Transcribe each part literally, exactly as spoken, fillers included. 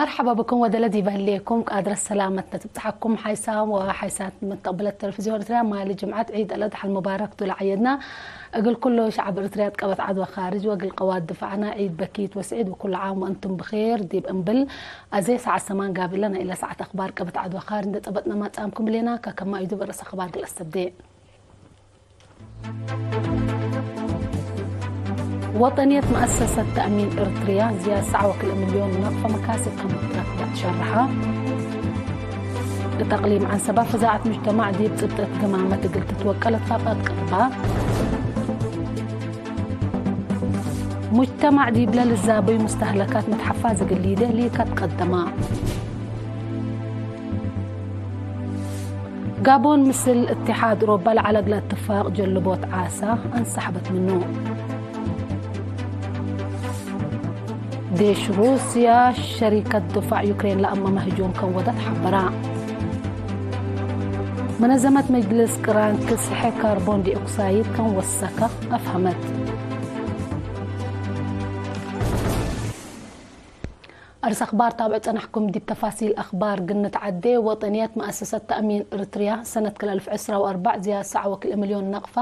መርሐባ ብኩም ወደለ ዲበ ህሌኩም፣ ቃድረት ሰላመትነ ትብጽሐኩም። ሓይሳም ወሓይሳት መተቅብለት ተለፍዝዮን ኤርትርያ፣ ማሊ ጅምዐት ዒድ አልአድሓ አልሙባረክ ቱ ለዐየድና። እግል ኩሉ ሸዐብ ኤርትርያ፣ ቀበት ዐድ ወካርጅ ወእግል ቀዋት ድፋዕና፣ ዒድ በኪት ወስዒድ ወኩሉ ዓም ወአንቱም ብኼር ዲብ እንብል፣ አዜ ሰዓት ሰማን ጋብእ ለነ፣ እለ ሰዓት አክባር ቀበት ዐድ ወካርጅ እንዴ ጸበጥነ ማጽአምኩም ህሌና። ከከማዩ ዲብ ርእስ አክባር እግል አስተብዴ። ወጠንየት መአሰሰት ተእሚን ኤርትርያ ዝያድ ሰዕ ወክልኤ ሚልዮን ነቅፈ መካስብ ከም ትረክበት ሸርሐ። እት አቅሊም ዐንሰባ ፈዛዐት ሙጅተማዕ ዲብ ጽብጠት ግማመት እግል ትትወቀል እትፋቀት ቀርባ። ሙጅተማዕ ዲብለ ልዛበዩ ሙስተህለካት መትሐፋዝ እግል ሊዴ ሊከ ትቀደማ። ጋቦን ምስል እትሓድ ኡሮባ ለዐለ እግለ እትፋቅ ጀልቦት ዓሳ አንሰሐበት ምኑ። ዴሽ ሩስያ ሸሪከት ድፋዕ ዩክሬን ለአመመ ህጁም ከም ወደ ተሐበራ። መነዘመት መጅልስ ቅራን ክስሐ ካርቦን ዲኦክሳይድ ከም ወሰከ አፍሀመት። አርስ አክባር ታብዕ ጸናሕኩም። ዲብ ተፋሲል አክባር ግንት ዐዴ። ወጠንየት መአሰሰት ተእሚን እርትርያ ሰነት ክልኤ አልፍ ዕስራ ወአርበዕ ዝያድ ሰዕ ወክልኤ ሚልዮን ነቅፋ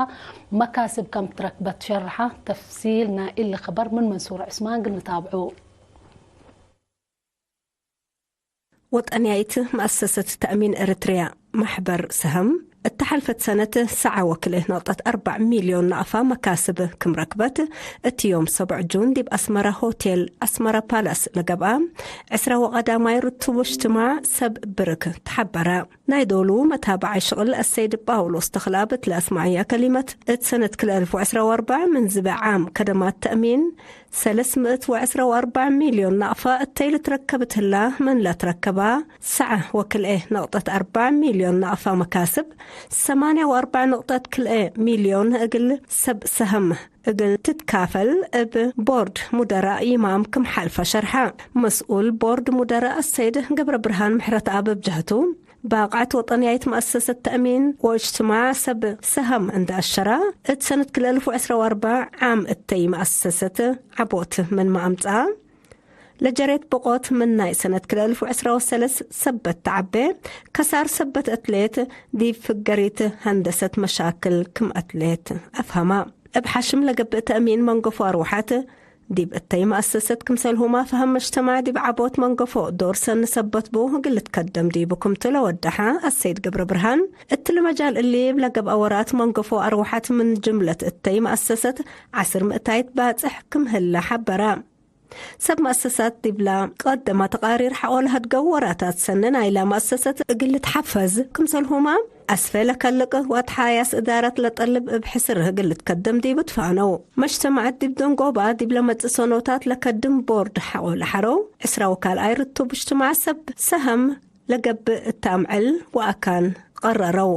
መካስብ ከም ትረክበት ሸርሐ። ተፍሲል ናይ እሊ ክበር ምን መንሱር ዕስማን ግንታብዑ። ወጠንያይት መአሰሰት ተእሚን ኤረትርያ፣ መሕበር ሰህም፣ እተ ሐልፈት ሰነት ሰዐ ወክልኤ ነቅጠት አርበዕ ሚልዮን ናቅፋ መካስብ ክም ረክበት፣ እት ዮም ሰብዕ ጁን ዲብ አስመረ ሆቴል አስመረ ፓላስ ለገብአ ዕስራ ወቀዳማይ ርቱብ እጅትማዕ ሰብ ብርክ ተሐበረ። ናይ ዶሉ መታብዓይ ሽቅል አሰይድ ጳውሎስ ተኽለአብ እት ለአስመዐያ ከሊመት፣ እት ሰነት ክልኤ አልፍ ወዕስራ ወአርበዕ ምን ዝበ ዓም ከደማት ተእሚን ሰለስ ምእት ወዕስራ ወአርበዕ ሚልዮን ናቅፋ እተይ ልትረከብ እትላ፣ ምን ለትረከባ ሰዐ ወክልኤ ነቅጠት አርበዕ ሚልዮን ናቅፋ መካስብ፣ ሰማንያ ወአርበዕ ነቅጠት ክልኤ ሚልዮን እግል ሰብ ሰህም እግል ትትካፈል እብ ቦርድ ሙደራእ ይማም ክም ሐልፈ ሸርሐ። መስኡል ቦርድ ሙደራእ አሰይድ ገብረብርሃን ምሕረተአብ እብ ጀህቱ፣ ባቅዐት ወጠንያይት መአሰሰት ተእሚን ወእጅትማዕ ሰብ ሰሀም እንዴ አሸራ፣ እት ሰነት ክልኤ አልፍ ወዕስራ ወአርበዕ ዓም እተይ መአሰሰት ዐቦት ምንመ አምጽአ፣ ለጀሬት ብቆት ምን ናይ ሰነት ክልኤ አልፍ ወዕስራ ወሰለስ ሰበት ተዐቤ፣ ከሳር ሰበት አትሌት ዲብ ፍገሪት ሀንደሰት መሻክል ክም አትሌት አፍሀማ። እብ ሐሽም ለገብእ ተእሚን መንገፎ አርወሐት፣ ዲብ እተይ መአሰሰት ክምሰልሁመ ፈሀም መጅተማዕ ዲብ ዐቦት መንገፎ ዶር ሰኒ ሰበት ቡ እግል ልትከደም ዲቡ ክምቱ ለወደሐ አሰይድ ገብረብርሃን፣ እትሊ መጃል እሊ እብ ለገብአ ወራት መንገፎ አርወሐት ምን ጅምለት እተይ መአሰሰት ዐስር ምእታይት ባጽሕ ክም ህለ ሐበረ። ሰብ መአሰሳት ዲብላ ቀደመ ተቃሪር ሐቆ ለሀድገው ወራታት ሰኒ ናይላ መአሰሰት እግል ልትሐፈዝ ክምሰልሁመ አስፈ ለከልቅ ወአትሓያስ እዳረት ለጠልብ እብ ሕስር እግል ልትከደም ዲቡ ትፋነው። መጅተማዐት ዲብ ደንጎባ ዲብ ለመጽእ ሰኖታት ለከድም ቦርድ ሐቆ ለሐረው ዕስራ ወካልኣይ ርቱብ እጅትማዕ ሰብ ሰሀም ለገብእ እት አምዕል ወአካን ቀረረው።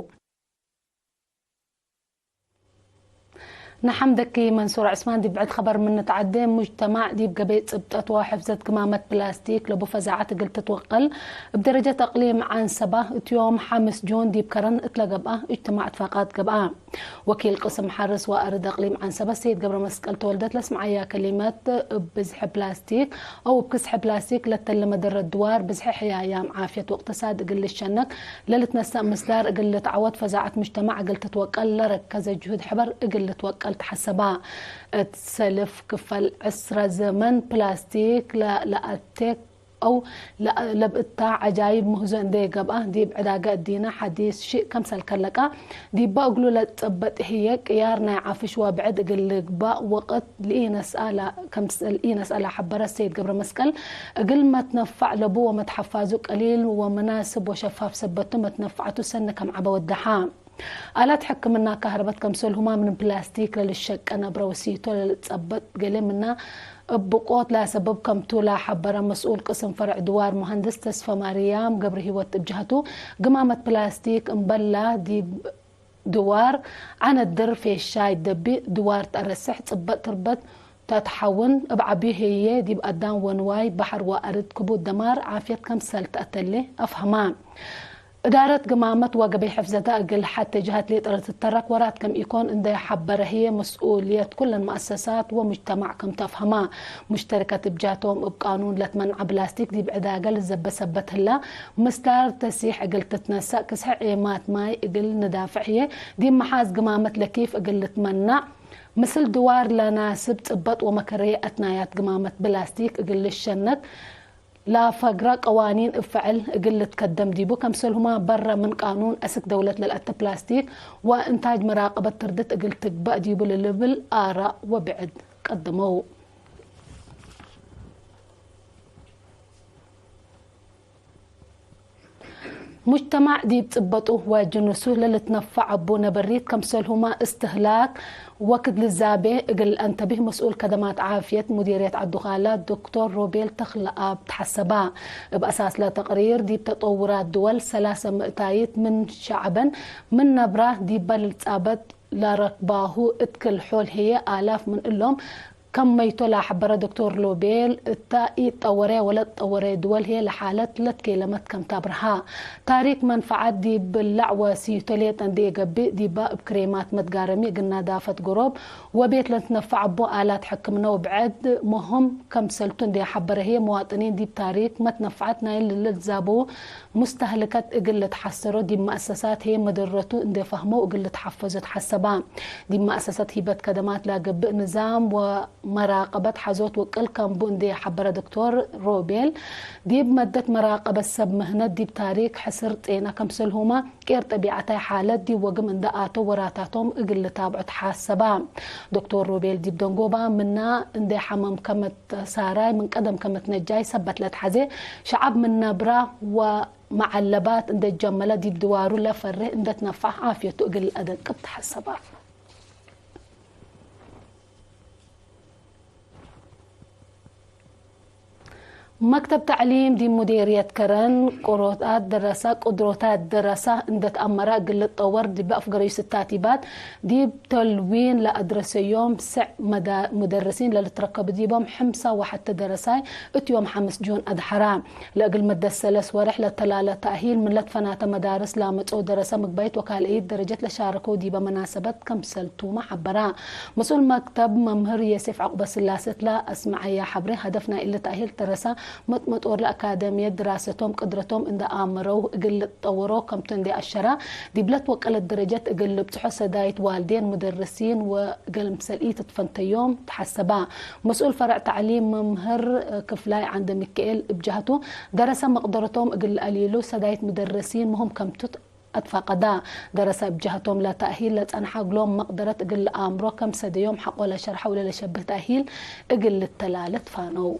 ነሐምደኪ መንሱር ዑስማን። ዲብ ብዕድ ኸበር ምን ንትዐዴ፣ ሙጅተማዕ ዲብ ገበይ ጽብጠት ወሕፍዘት ግማመት ፕላስቲክ ለቡ ፈዛዐት እግል ትትወቀል፣ እብ ደረጀት አቅሊም ዐንሰበ እት ዮም ሐምስ ጁን ዲብ ከረን እት ለገብአ እጅትማዕ ትፋቃት ገብአ። ወኪል ቅስም ሐርስ ወአርድ አቅሊም ዐንሰበ ሰይድ ገብረመስቀል ተወልደት ለስምዐያ ከሊመት፣ እብ ብዝሒ ፕላስቲክ አው እብ ክስሒ ፕላስቲክ ለተልመ ደረት ድዋር ብዝሒ ሕያያም ዓፍየት ወእቅትሳድ እግል ልሸነክ ለልትነሰእ ምስዳር እግል ልትዐወት ፈዛዐት ሙጅተማዕ እግል ትትወቀል ለረከዘ ጅሁድ ሕበር እግል ልትወቀል ተሐሰባ። እት ሰልፍ ክፈል ዕስረ ዘመን ፕላስቲክ ለ-፣ ለአቴክ አው ለ-፣ ለብእታ ዐጃይብ ምህዞ እንዴ ገብአ፣ ዲብ ዕዳገ እዲነ ሐዲስ ሽእ ከምሰል ከለቀ፣ ዲበ እግሉ ለጸበጥ ህዬ ቅያር ናይ ዐፍሽ ወብዕድ እግል ልግባእ ወቅት ለኢነስአ ለ-፣ ከምሰል ኢነስአ ለሐበረ ሰይድ ገብረመስቀል፣ እግል መትነፋዕ ለቡ ወመትሐፋዙ ቀሊል ወመናስብ ወሸፋፍ ሰበቱ መትነፋዕቱ ሰኒ ከም ዐበ ወደሐ። አላት ሕክምና ካህረበት ከምሰልሁመ ምን ፕላስቲክ ለልሸቀ ነብረ ወሲቶ ለልጸበጥ ገሌ ምና እብ ብቆት ለአሰብብ ከምቱ ለሐበረ መስኡል ቅስም ፈርዕ ድዋር መሀንድስ ተስፈማርያም ገብረሂወት እብ ጀህቱ፣ ግማመት ፕላስቲክ እምበላ ዲብ ድዋር ዐነድር ፌሻይ ደቢእ፣ ድዋር ተአረስሕ፣ ጽበጥ ትርበት ተትሐውን፣ እብ ዐቢዩ ህዬ ዲብ አዳም ወንዋይ በሐር ወአርድ ክቡድ ደማር ዓፍየት ከምሰል ተአተሌ አፍሀማ። እዳረት ግማመት ወገበይ ሕፍዘተ እግል ሐቴ ጀሀት ሌጠ ለትተረክ ወራት ከም ኢኮን እንዴ ሐበረ ህዬ፣ መስኡልየት ኩለን መአሰሳት ወሙጅተማዕ ክም ተ አፍሀማ። ሙሽተሪከት እብ ጀሀቶም እብ ቃኑን ለትመንዐ ብላስቲክ ዲብ ዕዳገ ልዘበ ሰበት ህላ፣ ምስዳር ተሲሕ እግል ትትነሰእ፣ ክስሐ ዔማት ማይ እግል ንዳፍዕ ህዬ፣ ዲብ መሓዝ ግማመት ለኪፍ እግል ልትመናዕ፣ ምስል ድዋር ለናስብ ጽበጥ ወመከረየ አትናያት ግማመት ብላስቲክ እግል ልሸነክ፣ ለፈግረ ቀዋኒን እብ ፈዕል እግል ልትከደም ዲቡ፣ ከምሰልሁመ በረ ምን ቃኑን አስክ ደውለት ለልአተ ፕላስቲክ ወእንታጅ መራቀበት ትርድት እግል ትግበእ ዲቡ ለልብል አራእ ወብዕድ ቀድመው። ሙጅተማዕ ዲብ ጽበጡ ወጅኑሱ ለልትነፈዕ እቡ ነበሪት፣ ከምሰልሁመ እስትህላክ ወክድ ልዛቤ እግል አንተቢህ መስኡል ከደማት ዓፍየት ሙዲርየት ዐዱካላ ዶክቶር ሮቤል ተክለአብ ተሐሰባ። እብ አሳስ ለተቅሪር፣ ዲብ ተጠውራት ድወል ሰላሰ ምእታይት ምን ሸዐበን ምን ነብራ ዲበ ልጻበጥ ለረክባሁ እት ክል ሖል ህዬ አላፍ ምን እሎም ከም መይቶ ለሐበረ ዶክቶር ሎቤል፣ እተ ኢጠወረ ወለትጠወረ ድወል ህዬ ለሓለት ለትኬለመት ከም ተ አብርሃ። ታሪክ መንፈዐት ዲብ ብላዕ ወሲቶ ሌጠ እንዴ ገብእ፣ ዲበ እብ ክሬማት መትጋረሚ እግል ናዳፈት ገሮብ ወቤት ለትነፈዕ እቡ አላት ሕክምነ ወብዕድ ምህም ከምሰልቱ እንዴ ሐበረ ህዬ፣ መዋጥኒን ዲብ ታሪክ መትነፈዐት ናይል ለልትዛበዉ ሙስተህልከት እግል ልትሐሰሮ፣ ዲብ መአሰሳት ህዬ መደረቱ እንዴ ፈህመው እግል ልትሐፈዞ ተሐሰባ። ዲብ መአሰሰት ሂበት ከደማት ለገብእ ንዛም ወመራቀበት ሐዞት ወቅል ከም ቡ እንዴ ሐበረ ዶክቶር ሮቤል፣ ዲብ መደት መራቀበት ሰብ ምህነት ዲብ ታሪክ ሕስር ጤና ከምሰልሁመ ቄር ጠቢዐታይ ሓለት ዲብ ወግም እንዴ አተው ወራታቶም እግል ልታብዖ ተሐሰባ። ዶክቶር ሮቤል ዲብ ደንጎባ ምና እንዴ ሐመም ከመ ሳራይ ምን ቀደም ከመ ትነጃይ ሰበት ለትሐዜ፣ ሸዐብ ምን ነብራ ወመዐለባት እንዴ ጀመለ ዲብ ድዋሩ ለፈሬህ እንዴ ትነፈዕ ዓፍየቱ እግል ለአደቅብ ተሐሰባ። መክተብ ተዕሊም ዲብ ሙዴርየት ከረን ቅድሮታት ደረሰ፣ ቅድሮታት ደረሰ እንዴ ተአመረ እግል ልትጠወር ዲብ አፍገረዩ ስታቲባት ዲብ ተልዊን ለአድረሰዮም ስዕ መዳ-፣ ሙደርሲን ለልትረከቡ ዲቦም ሐምሳ ወሐተ ደረሳይ እት ዮም ሐምስ ጁን አድሐራ። ለእግል መደት ሰለስ ወሬሕ ለተላለ ተእሂል ምን ለትፈናተ መዳርስ ላመጽኦ ደረሰ ምግባይት ወካልአይት ደረጀት ለሻረከው ዲበ መናሰበት ከምሰልቱመ ሐበራ። መስኡል መክተብ መምህር ዮሴፍ ዐቁበስላሴ እት ለአስመዐየ ሐብሬ፣ ሀደፍ ናይ እሊ ተእሂል ደረሰ መጥመጦር ለአካደምየት ድራሰቶም ቅድረቶም እንዴ አመረው እግል ልትጠወሮ ከምቱ እንዴ አሸራ፣ ዲብ ለትወቀለት ደረጀት እግል ልብጽሖ ሰዳይት ዋልዴን፣ ሙደርሲን ወእግል ምሰል ኢትትፈንተዮም ተሐሰባ። መስኡል ፈርዕ ተዕሊም መምህር ክፍላይ ዐንደ ሚካኤል እብ ጀሀቱ፣ ደረሰ መቅደረቶም እግል ለአሊሉ ሰዳይት ሙደርሲን ምህም ከምቱ አትፋቀዳ። ደረሰ እብ ጀሀቶም ለተእሂል ለጸንሐ እግሎም መቅደረት እግል ለአምሮ ከም ሰደዮም ሐቆ ለሸርሐ ወለለሸብህ ተእሂል እግል ልተላለ ትፋነው።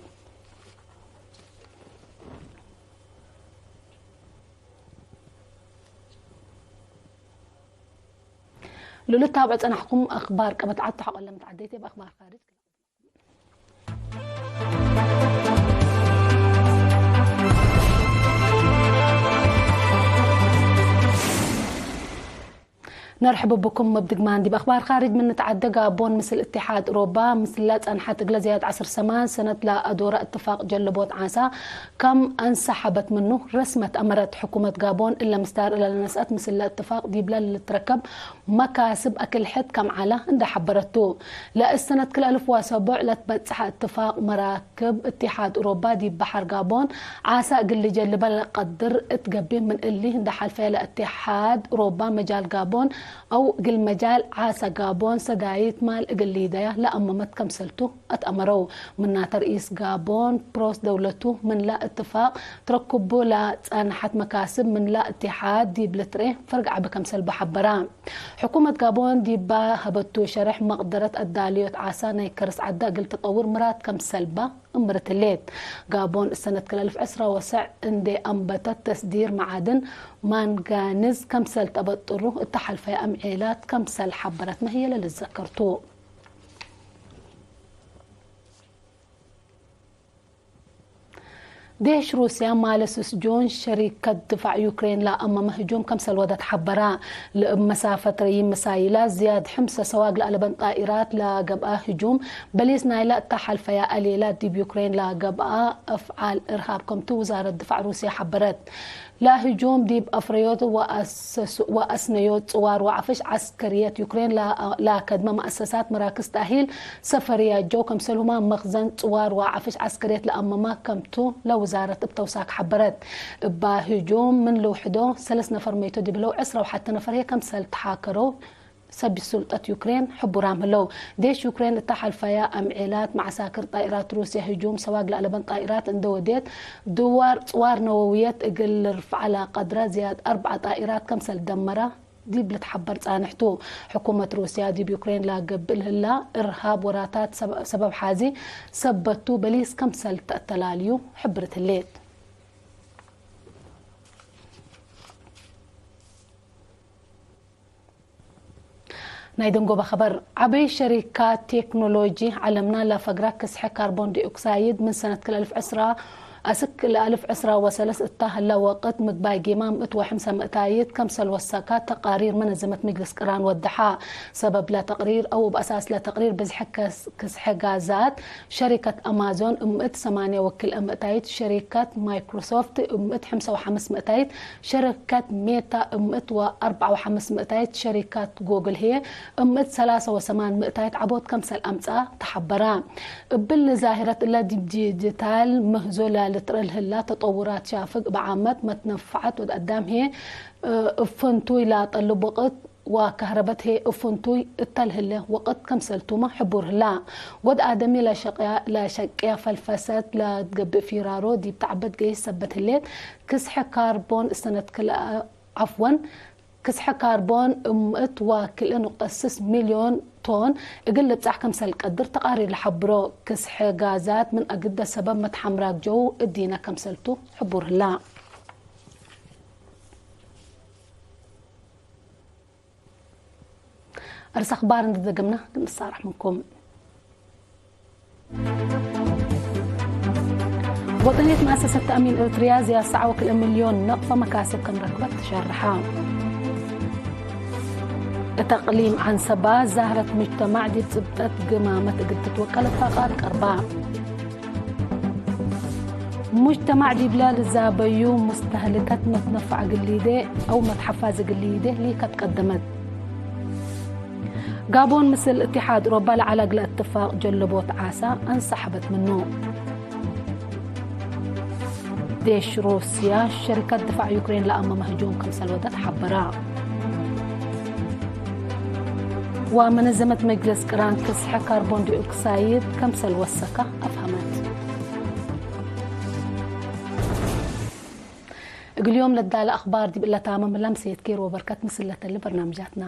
ለልትታብዖ ጸናሕኩም አክባር ቀበት ዐድ ተሐቆለ ምትዓደይት እብ አክባር ካርጅ። ነርሕብ ብኩም። እብ ድግማን ዲብ አክባር ካርጅ ምን ንትዓደ፣ ጋቦን ምስል እትሓድ ኡሮባ ምስለ ጸንሐት እግለ ዝያድ ዐስር ሰማን ሰነት ለአዶረ እትፋቅ ጀለቦት ዓሳ ከም አንሰሐበት ምኑ ረስመት አመረት። ሕኩመት ጋቦን እለ ምስዳር እለ ለነስአት ምስለ እትፋቅ ዲብለ ልትረከብ መካስብ አክል ሕድ ከም ዐለ እንዴ ሐበረቱ፣ ለእሰነት ክል አልፍ ወሰቡዕ ለትበጽሐ እትፋቅ መራክብ እትሓድ ኡሮባ ዲብ በሐር ጋቦን ዓሳ እግል ልጀልበ ለቀድር እት ገብእ፣ ምን እሊ እንዴ ሐልፈየ ለእትሓድ ኡሮባ መጃል ጋቦን አው እግል መጃል ዓሳ ጋቦን ሰዳይት ማል እግል ሊደያ ለአመመት ከምሰልቱ አትአመረው። ምናተ ርኢስ ጋቦን ፕሮስ ደውለቱ ምንላ እትፋቅ ትረክቡ ለጸንሐት መካስብ ምንላ እትሓድ ዲብ ልትርኤ ፈርግ ዐቢ ከምሰልበ ሐበራ። ሕኩመት ጋቦን ዲብ ሀበቱ ሸሬሕ መቅደረት አዳልዮት ዓሳ ናይ ከርስ ዐዳ እግል ትጠውር ምራድ ከምሰልባ እምርት ህሌት። ጋቦን እሰነት ክል አልፍ ዕስራ ወሰዕ እንዴ አንበተት ተስዲር መዓድን ማንጋንዝ ከምሰል ተበጥሩ እተ ሐልፈየ አምዔላት ከምሰል ሐበረትነ ህዬ ለልትዘከር ቱ። ዴሽ ሩስያ ማለ ስስጆን ሸሪከት ድፋዕ ዩክሬን ለአመመ ህጁም ከምሰል ወደት ሐበረ። ለእብ መሳፈት ረዪም ምሳይላት ዝያድ ሕምሰ ሰዋግ ለአለበን ጣኢራት ለገብአ ህጁም፣ በሊስ ናይለ እተ ሐልፈያ አሌላት ዲብ ዩክሬን ለገብአ አፍዓል እርሃብ ከምቱ ውዛረት ድፋዕ ሩስያ ሐበረት። ለህጁም ዲብ አፍረዮት ወአሰሱ-፣ ወአስነዮት ጽዋር ወዐፍሽ ዐስከርየት ዩክሬን ላ-፣ ላከድመ መአሰሳት መራክዝ ተእሂል ሰፈርያት ጀው፣ ከምሰልሁመ መክዘን ጽዋር ወዐፍሽ ዐስከርየት ለአመመ ከምቱ ለውዛረት እብ ተውሳክ ሐበረት። እባ ህጁም ምን ልውሕዶ ሰለስ ነፈር መይቶ ዲብ ህለው፣ ዕስራ ወሐተ ነፈር ህዬ ከምሰል ተሓከረው ሰቢት ሱልጠት ዩክሬን ሕቡራም ህለው። ዴሽ ዩክሬን እተ ሐልፈያ አምዔላት መዐሳክር ጣኢራት ሩስያ ህጁም ሰዋግ ለአለበን ጣኢራት እንደ ወዴት፣ ድዋር ጽዋር ነወውየት እግል ልርፍዓ ለቀድረ ዝያድ አርበዕ ጣኢራት ከምሰል ደመረ ዲብ ልትሐበር ጻንሕ ቱ። ሕኩመት ሩስያ ዲብ ዩክሬን ለገብእ ለህላ እርሃብ ወራታት ሰብ-፣ ሰበብ ሓዚ ሰበት ቱ፣ በሊስ ከምሰል ተአተላልዩ ሕብርት ህሌት። ናይ ደንጎበ ኸበር። ዐበይ ሸሪካት ቴክኖሎጂ ዐለምና ለፈግረ ክስሐ ካርቦን ዲኦክሳይድ ምን ሰነት ክል አልፍ ዕስራ አስክ ለአልፍ ዕስራ ወሰለስ እታ ህለ ወቅት ምግባይ ጌማ ምእት ወሐምሰ ምእታይት ከምሰል ወሰካ ተቃሪር መነዘመት ምጅልስ ቅራን ወደሐ። ሰበብ ለተቅሪር አው እብ አሳስ ለተቅሪር ብዝሐ ከስ-፣ ክስሐ ጋዛት ሸሪከት አማዞን እምእት ሰማንያ ወክልኤ ምእታይት፣ ሸሪከት ማይክሮሶፍት እምእት ሐምሳ ወሐምስ ምእታይት፣ ሸሪከት ሜታ እምእት ወአርበዓ ወሐምስ ምእታይት፣ ሸሪከት ጎግል ህዬ እምእት ሰላሳ ወሰማን ምእታይት ዐቦት ከምሰል አምጽአ ተሐበረ። እብሊ ዛሂረት እለ ዲብ ዲጂታል ምህዞ ለልትረአ ለህላ ተጠውራት ሻፍግ እብ ዓመት መትነፈዐት ወድ አዳም ህዬ እብ ፍንቱይ ለጠልብ ወቅት ወከህረበት ህዬ እብ ፍንቱይ እተ ለህለ ወቅት ከምሰልቱመ ሕቡር ህላ። ወድ አደሚ ለሸቅያ፣ ለሸቅያ ፈልፈሰት ለትገብእ ፊራሮ ዲብ ተዐበት ገይስ ሰበት ህሌት። ክስሐ ካርቦን እሰነት ክልኤ፣ ዐፍወን፣ ክስሐ ካርቦን እምእት ወክልኤ ኑቅጠ ስስ ሚልዮን ቶን እግል ልብጻሕ ከምሰል ቀድር ተቃሪር ለሐብሮ። ክስሐ ጋዛት ምን አግደ ሰበብ መትሐምራግ ጀው እዲነ ከምሰልቱ ሕቡር ህላ። አርስ አኽባር እንዴ ደገምነ ልንሳረሕ ምንኩም። ወጠንየት መአሰሰት ተእሚን ኤረትርያ ዝያድ ሰዓ ወክልኤ ሚልዮን ነቅፈ መካስብ ከም ረክበት ትሸርሐ። እት አቅሊም ዐንሰባ ዛህረት ሙጅተማዕ ዲብ ጽብጠት ግማመት እግል ትትወቀል እት ፈቃር ቀርባ። ሙጅተማዕ ዲብለ ልዛበዩ ሙስተህልከት መትነፈዕ እግል ሊዴ አው መትሐፋዝ እግል ሊዴ ሊከት ቀደመት። ጋቦን ምስል እትሓድ ኦሮባ ለዐለ እግለ እትፋቅ ጀለቦት ዓሳ አንሰሐበት ምኑ። ዴሽ ሩስያ ሸሪከት ድፋዕ ዩክሬን ለአመመ ህጁም ክምሰል ወደት ሐበራ። ወመነዘመት መጅለስ ቅራን ክስሐ ካርቦን ዲኦክሳይድ ከምሰል ወሰከ አፍሀመት። እግል ዮም ለዳለ አኽባር ዲብ እለ ታመም እለ ምሰየት ኬር ወበርከት ምስል ለተሊ በርናምጃትና።